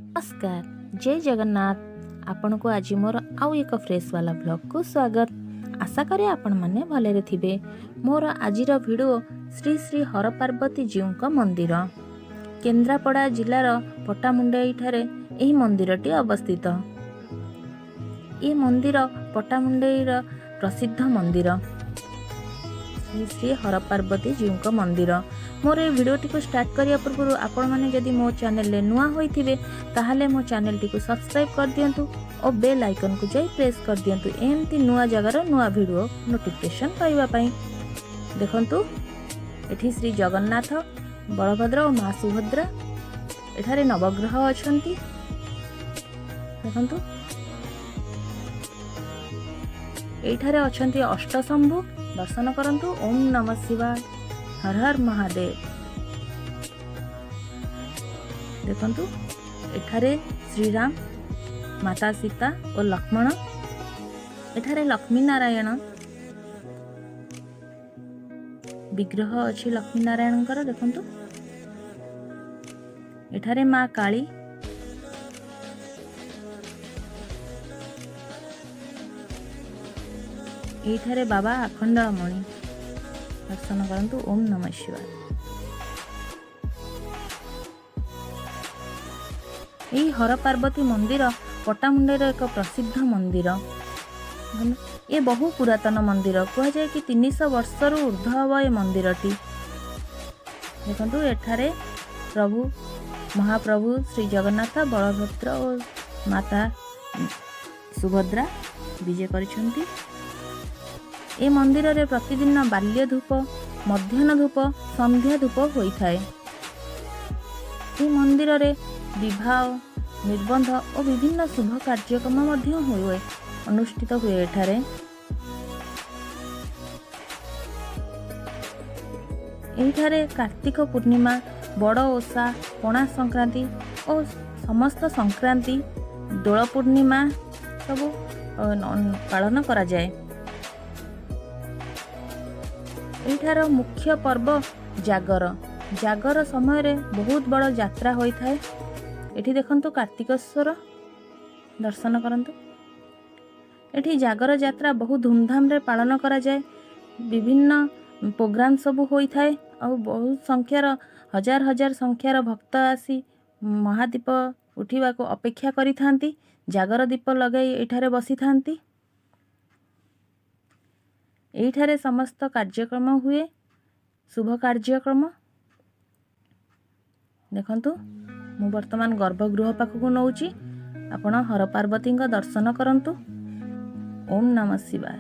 ନମସ୍କାର, ଜୟ ଜଗନ୍ନାଥ। ଆପଣଙ୍କୁ ଆଜି ମୋର ଆଉ ଏକ ଫ୍ରେଶ୍ ବାଲା ବ୍ଲଗ୍କୁ ସ୍ୱାଗତ। ଆଶା କରେ ଆପଣମାନେ ଭଲରେ ଥିବେ। ମୋର ଆଜିର ଭିଡ଼ିଓ ଶ୍ରୀ ଶ୍ରୀ ହରପାର୍ବତୀ ଜୀଉଙ୍କ ମନ୍ଦିର। କେନ୍ଦ୍ରାପଡ଼ା ଜିଲ୍ଲାର ପଟ୍ଟାମୁଣ୍ଡାଇଠାରେ ଏହି ମନ୍ଦିରଟି ଅବସ୍ଥିତ। ଏ ମନ୍ଦିର ପଟ୍ଟାମୁଣ୍ଡାଇର ପ୍ରସିଦ୍ଧ ମନ୍ଦିର, ଶ୍ରୀ ଶ୍ରୀ ହରପାର୍ବତୀ ଜୀଉଙ୍କ ମନ୍ଦିର। ମୋର ଏ ଭିଡ଼ିଓଟିକୁ ଷ୍ଟାର୍ଟ କରିବା ପୂର୍ବରୁ ଆପଣମାନେ ଯଦି ମୋ ଚ୍ୟାନେଲରେ ନୂଆ ହୋଇଥିବେ, ତାହେଲେ ମୋ ଚ୍ୟାନେଲଟିକୁ ସବସ୍କ୍ରାଇବ୍ କରିଦିଅନ୍ତୁ ଓ ବେଲ୍ ଆଇକନ୍କୁ ଯାଇ ପ୍ରେସ୍ କରିଦିଅନ୍ତୁ, ଏମିତି ନୂଆ ଜାଗାର ନୂଆ ଭିଡ଼ିଓ ନୋଟିଫିକେସନ୍ ପାଇବା ପାଇଁ। ଦେଖନ୍ତୁ, ଏଠି ଶ୍ରୀ ଜଗନ୍ନାଥ, ବଳଭଦ୍ର ଓ ମା ସୁଭଦ୍ରା, ଏଠାରେ ନବଗ୍ରହ ଅଛନ୍ତି। ଦେଖନ୍ତୁ, ଏଇଠାରେ ଅଛନ୍ତି ଅଷ୍ଟଶମ୍ଭୁ। ଦର୍ଶନ କରନ୍ତୁ। ଓମ୍ ନମ ଶିବାୟ, ହର ହର ମହାଦେବ। ଦେଖନ୍ତୁ, ଏଠାରେ ଶ୍ରୀରାମ, ମାତା ସୀତା ଓ ଲକ୍ଷ୍ମଣ। ଏଠାରେ ଲକ୍ଷ୍ମୀ ନାରାୟଣ ବିଗ୍ରହ ଅଛି ଲକ୍ଷ୍ମୀ ନାରାୟଣଙ୍କର। ଦେଖନ୍ତୁ, ଏଠାରେ ମା କାଳୀ। ଏଇଠାରେ ବାବା ଆଖଣ୍ଡଳମଣି। ଦର୍ଶନ କରନ୍ତୁ। ଓମ୍ ନମ ଶିବାୟ। ଏହି ହର ପାର୍ବତୀ ମନ୍ଦିର ପଟ୍ଟାମୁଣ୍ଡାଇର ଏକ ପ୍ରସିଦ୍ଧ ମନ୍ଦିର। ଏ ବହୁ ପୁରାତନ ମନ୍ଦିର। କୁହାଯାଏ କି 300 ବର୍ଷରୁ ଉର୍ଦ୍ଧ୍ୱ ହେବ ଏ ମନ୍ଦିରଟି। ଦେଖନ୍ତୁ, ଏଠାରେ ପ୍ରଭୁ ମହାପ୍ରଭୁ ଶ୍ରୀ ଜଗନ୍ନାଥ, ବଳଭଦ୍ର ଓ ମାତା ସୁଭଦ୍ରା ବିଜେ କରିଛନ୍ତି। ଏ ମନ୍ଦିରରେ ପ୍ରତିଦିନ ବାଲ୍ୟ ଧୂପ, ମଧ୍ୟାହ୍ନ ଧୂପ, ସନ୍ଧ୍ୟା ଧୂପ ହୋଇଥାଏ। ଏ ମନ୍ଦିରରେ ବିବାହ, ନିର୍ବନ୍ଧ ଓ ବିଭିନ୍ନ ଶୁଭ କାର୍ଯ୍ୟକ୍ରମ ମଧ୍ୟ ହୁଏ, ଅନୁଷ୍ଠିତ ହୁଏ ଏଠାରେ। ଏହିଠାରେ କାର୍ତ୍ତିକ ପୂର୍ଣ୍ଣିମା, ବଡ଼ ଓଷା, ପଣା ସଂକ୍ରାନ୍ତି ଓ ସମସ୍ତ ସଂକ୍ରାନ୍ତି, ଦୋଳ ପୂର୍ଣ୍ଣିମା ସବୁ ପାଳନ କରାଯାଏ। ଏଇଠାର ମୁଖ୍ୟ ପର୍ବ ଜାଗର। ଜାଗର ସମୟରେ ବହୁତ ବଡ଼ ଯାତ୍ରା ହୋଇଥାଏ। ଏଠି ଦେଖନ୍ତୁ କାର୍ତ୍ତିକେଶ୍ୱର, ଦର୍ଶନ କରନ୍ତୁ। ଏଠି ଜାଗର ଯାତ୍ରା ବହୁ ଧୁମଧାମରେ ପାଳନ କରାଯାଏ। ବିଭିନ୍ନ ପ୍ରୋଗ୍ରାମ ସବୁ ହୋଇଥାଏ ଆଉ ବହୁତ ସଂଖ୍ୟାର, ହଜାର ହଜାର ସଂଖ୍ୟାର ଭକ୍ତ ଆସି ମହାଦୀପ ଉଠିବାକୁ ଅପେକ୍ଷା କରିଥାନ୍ତି। ଜାଗର ଦୀପ ଲଗାଇ ଏଠାରେ ବସିଥାନ୍ତି। ଏଇଠାରେ ସମସ୍ତ କାର୍ଯ୍ୟକ୍ରମ ହୁଏ, ଶୁଭ କାର୍ଯ୍ୟକ୍ରମ। ଦେଖନ୍ତୁ, ମୁଁ ବର୍ତ୍ତମାନ ଗର୍ଭଗୃହ ପାଖକୁ ନେଉଛି। ଆପଣ ହର ପାର୍ବତୀଙ୍କ ଦର୍ଶନ କରନ୍ତୁ। ଓମ୍ ନମ ଶିବାୟ।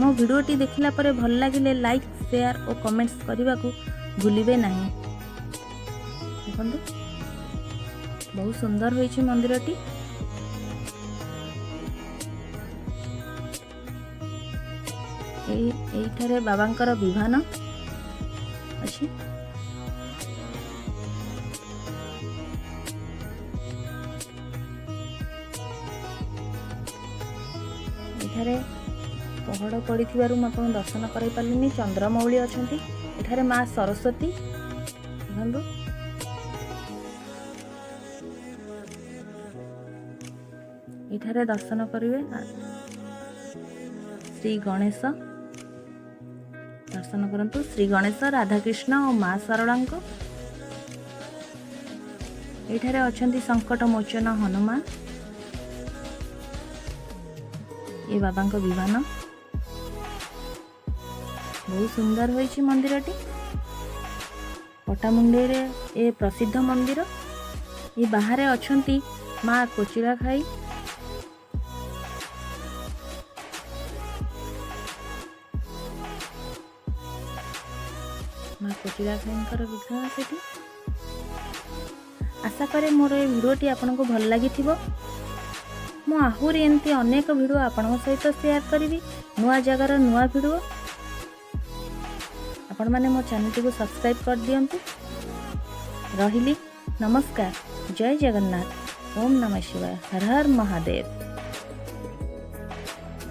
ମୋ ଭିଡ଼ିଓଟି ଦେଖିଲା ପରେ ଭଲ ଲାଗିଲେ ଲାଇକ୍, ସେୟାର ଓ କମେଣ୍ଟସ୍ କରିବାକୁ ଭୁଲିବେ ନାହିଁ। ଦେଖନ୍ତୁ, ବହୁତ ସୁନ୍ଦର ହୋଇଛି ମନ୍ଦିରଟି। ଏଇଠାରେ ବାବାଙ୍କର ବିମାନ ଅଛି। ଏଠାରେ ପହଡ଼ ପଡ଼ିଥିବାରୁ ମୁଁ ଆପଣଙ୍କୁ ଦର୍ଶନ କରାଇ ପାରିଲିନି। ଚନ୍ଦ୍ରମୌଳି ଅଛନ୍ତି ଏଠାରେ, ମା ସରସ୍ୱତୀ। ଦେଖନ୍ତୁ, ଏଠାରେ ଦର୍ଶନ କରିବେ ଶ୍ରୀ ଗଣେଶ। ଦର୍ଶନ କରନ୍ତୁ ଶ୍ରୀ ଗଣେଶ, ରାଧାକୃଷ୍ଣ ଓ ମା ଶାରଳାଙ୍କୁ। ଏଠାରେ ଅଛନ୍ତି ସଙ୍କଟ ମୋଚନ ହନୁମାନ। ଏ ବାବାଙ୍କ ବିମାନ। ବହୁତ ସୁନ୍ଦର ହୋଇଛି ମନ୍ଦିରଟି। ପଟ୍ଟାମୁଣ୍ଡେଇରେ ଏ ପ୍ରସିଦ୍ଧ ମନ୍ଦିର। ଏ ବାହାରେ ଅଛନ୍ତି ମା କୋଚିଳା ଖାଇ। ମା କୋଚିଳା ଖାଇଙ୍କର ବିଗ୍ରହ ସେଠି। ଆଶା କରେ ମୋର ଏ ଭିଡ଼ିଓଟି ଆପଣଙ୍କୁ ଭଲ ଲାଗିଥିବ। ମୁଁ ଆହୁରି ଏମିତି ଅନେକ ଭିଡ଼ିଓ ଆପଣଙ୍କ ସହିତ ସେୟାର କରିବି, ନୂଆ ଜାଗାର ନୂଆ ଭିଡ଼ିଓ। ଆପଣମାନେ ମୋ ଚ୍ୟାନେଲଟିକୁ ସବସ୍କ୍ରାଇବ୍ କରିଦିଅନ୍ତୁ। ରହିଲି, ନମସ୍କାର, ଜୟ ଜଗନ୍ନାଥ, ଓମ୍ ନମଃ ଶିବାୟ, ହର ହର ମହାଦେବ।